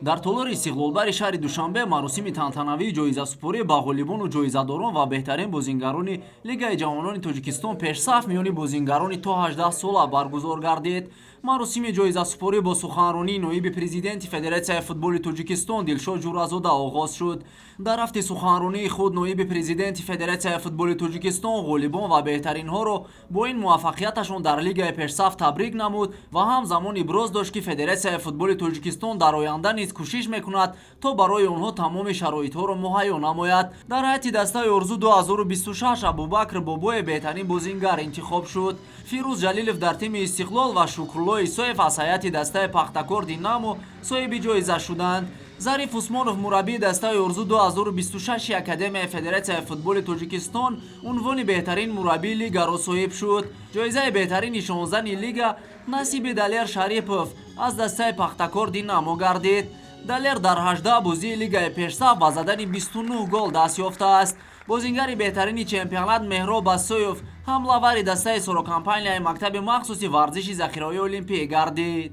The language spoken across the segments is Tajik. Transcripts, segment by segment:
Дар толори Истиқлолбари шаҳри Душанбе маросими тантанавии ҷоизасупорӣ ба ғолибону ҷоизадорон ва беҳтарин бозингарони Лигаи ҷавонони Тоҷикистон пешсаф миёни бозингарони то 18 сола баргузор гардид. Маросими ҷоизасупорӣ бо суханронии ноиби президенти Федератсияи футболи Тоҷикистон Дилшод Ҷӯразода оғоз шуд. Дар рафти суханронии худ ноиби президенти Федератсияи футболи Тоҷикистон ғолибон ва беҳтаринҳоро бо ин муваффақияташон дар лигаи пешсаф табрик намуд ва ҳамзамон иброз дошт, ки Федератсияи футболи Тоҷикистон дар оянда низ кӯшиш мекунад, то барои онҳо тамоми шароитҳоро муҳайё намояд. Дар ҳайати дастаи Орзу 2026 Абубакр Бобоев беҳтарин бозингар интихоб шуд. Фирӯз Ҷалилов дар тими Истиқлол ва Шукрулло Исоев аз ҳайати дастаи Пахтакор Динамо соҳиби ҷоиза шуданд. Зариф Усмонов, мураббии дастаи Орзу 2026 Академияи Федератсияи футболи Тоҷикистон, унвони беҳтарин мураббии лигаро соҳиб шуд. Ҷоизаи беҳтарин нишонзани лига насиби Далер Шарипов аз дастаи Пахтакор Динамо гардид. Далер дар 18 бозии лигаи пешсаф ба задани 29 гол даст ёфтааст. Бозингари беҳтарини чемпионат Меҳроб Басоев, ҳамлавари дастаи Сорокомпанияи мактаби махсуси варзиши захираҳои олимпӣ гардид.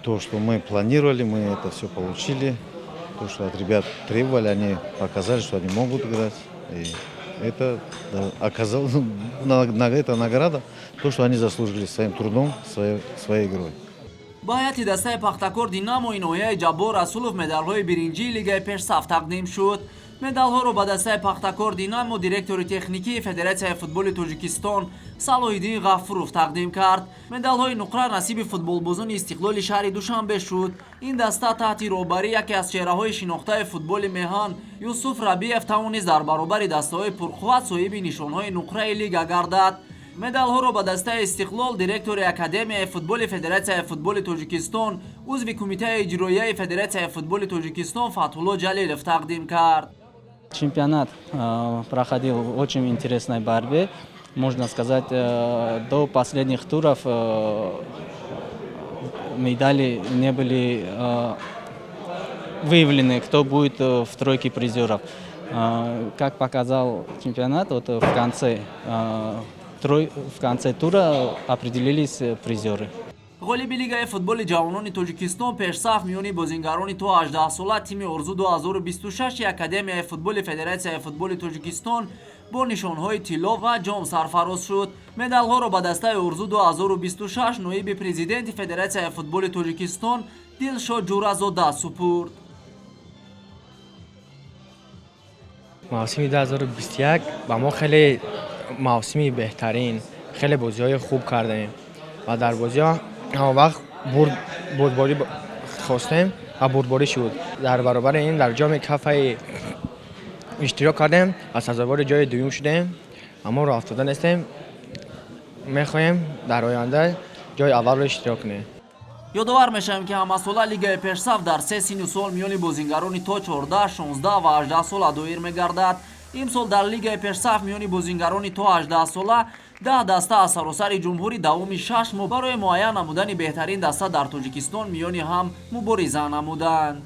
То, что мы планировали, мы это все получили. То, что от ребят требовали, они показали, что они могут играть. И это, да, оказалось, это награда, то, что они заслужили своим трудом, своей игрой. Ба ҳайати дастаи Пахтакор Динамои ноҳияи Ҷаббор Расулов медалҳои биринҷии лигаи пешсаф тақдим шуд. Медалҳоро ба дастаи Пахтакор Динамо директори техникии Федератсияи футболи Тоҷикистон Салоҳиддин Ғафуров тақдим кард. Медалҳои нуқра насиби футболбозони Истиқлоли шаҳри Душанбе шуд. Ин даста таҳти роҳбарии яке аз чеҳраҳои шинохтаи футболи меҳан Юсуф Рабиев тавонист дар баробари дастаҳои пурқувват соҳиби нишонҳои нуқраи лига гардад. Медалҳоро ба дастаи Истиқлол директори Академияи футболи Федератсияи футболи Тоҷикистон, узви Кумитаи иҷроияи Федератсияи футболи Тоҷикистон Фатҳулло Ҷалилов тақдим кард. Чемпионат проходил в очень интересной борьбе. Можно сказать, до последних туров медали не были выявлены, кто будет в тройке призеров. Как показал чемпионат, вот в конце тура определились призеры. Ғолиби лигаи футболи ҷавонони Тоҷикистон пешсаф миёни бозингарони то 18 сола тими Орзу 2026 Академияи футболи Федератсияи футболи Тоҷикистон бо нишонҳои тилло ва ҷом сарфароз шуд. Медалҳоро ба дастаи Орзу 2026 ноиби президенти Федератсияи футболи Тоҷикистон Дилшод Ҷӯразода супурд. Мавсими 2021 ба мо хеле мавсими беҳтарин, хеле бозиҳои хуб кардем ва дар бозиҳо ҳама вақт бурдборӣ хостем ва бурдборӣ шуд. Дар баробари ин дар ҷоми кафаи иштирок кардем ва сазовори ҷои дуюм шудем. Аммо роҳ афтода нестем, мехоҳем дар оянда ҷои аввалро иштирок кунем. Ёдовар мешавем, ки ҳамасола лигаи пешсаф дар се синну сол миёни бозингарони то 14, 16 ва 18 сола доир мегардад. Имсол дар лигаи пешсаф миёни бозингарони то 18 сола 10 даста аз саросари ҷумҳурӣ давоми 6 моҳ барои муайян намудани беҳтарин даста дар Тоҷикистон миёни ҳам мубориза намуданд.